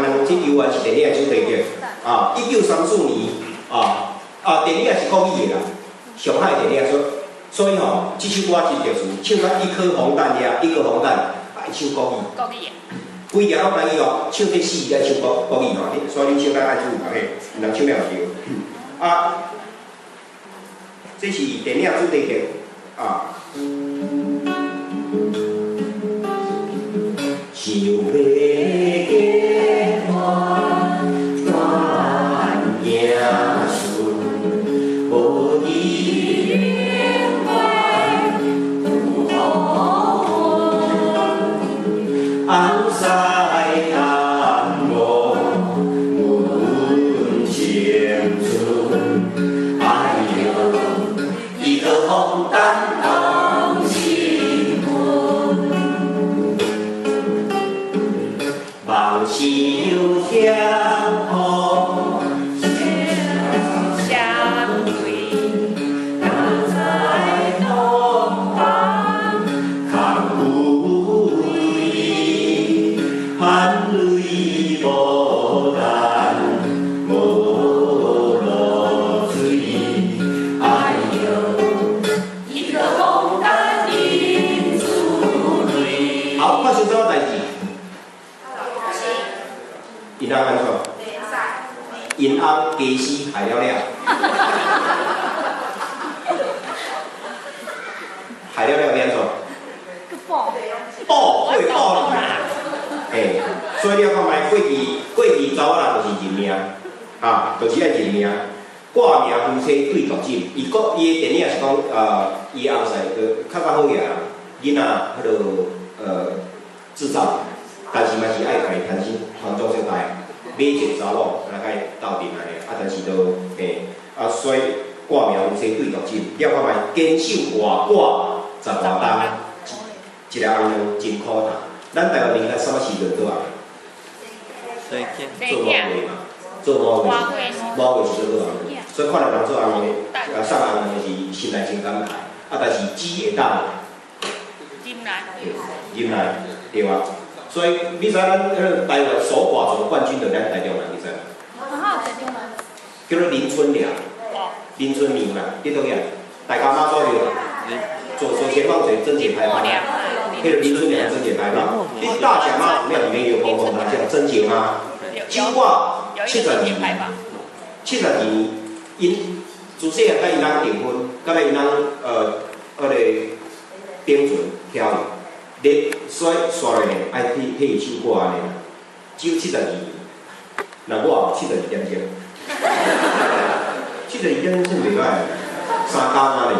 卵，這猶原是電影的主題曲。啊，1934年，啊啊，電影也是國語的啦，上海電影所，所以吼，這首歌真特殊，唱到一顆紅蛋遐，一個紅蛋，啊，愛唱國語。國語的。規條攏台語哦，唱這四愛唱國語吼，你所以你唱較愛注意嘿，毋通唱了對。啊，這是電影主題曲啊。想欲結伴斷行事，無意永遠有予阮，翁婿耽誤阮青春，哎喲，一顆紅蛋當新婚，夢想徛予相對，若在東方空有位，含淚無等無落水。哎喲，一顆紅蛋映珠淚。好，發生啥物代誌？𪜶翁按怎？𪜶翁家私害了了，害了了欲按怎？報報會報你。嘿，所以你要看覓過去查某人就是認命，啊，就是愛認命。掛名夫妻對獨枕，伊國伊的電影是講，伊翁婿就較較好額，囡仔彼落智障，但是嘛是愛共伊談心，傳宗接代，買一個查某來共伊鬥陣按呢，啊，但是都嘿，啊，所以掛名夫妻對獨枕，你要看覓堅守活寡十外冬，一个翁卵真苦嘆。咱台灣民間啥物時陣做紅？做五月嘛，做五月，五月是做紅，所以看到人做紅的，啊送紅卵的是心內真感慨，啊，但是只會當忍耐，忍耐，對啊。所以你知咱彼个台灣守寡總冠軍就咱台中人，你知無？啊，台中人。叫做林春良，林春娘啦，佇佗去啊？大甲媽祖廟，左前方水貞節牌坊，彼个林春娘貞節牌坊，你大甲媽祖廟裡面有供奉她叫貞節媽。守寡72年，72年，𪜶自細漢佮𪜶翁訂婚，到尾𪜶翁彼个頂船飄去，咧所以煞落呢，愛替替伊守寡按呢，只有72年，若我72點鐘，72點鐘算袂歹，三工按呢，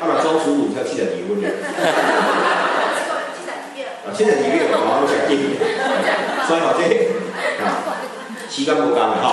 啊若裝十五才72分咧，啊72秒，哦，攏誠緊，所以吼這啊時間無仝的吼。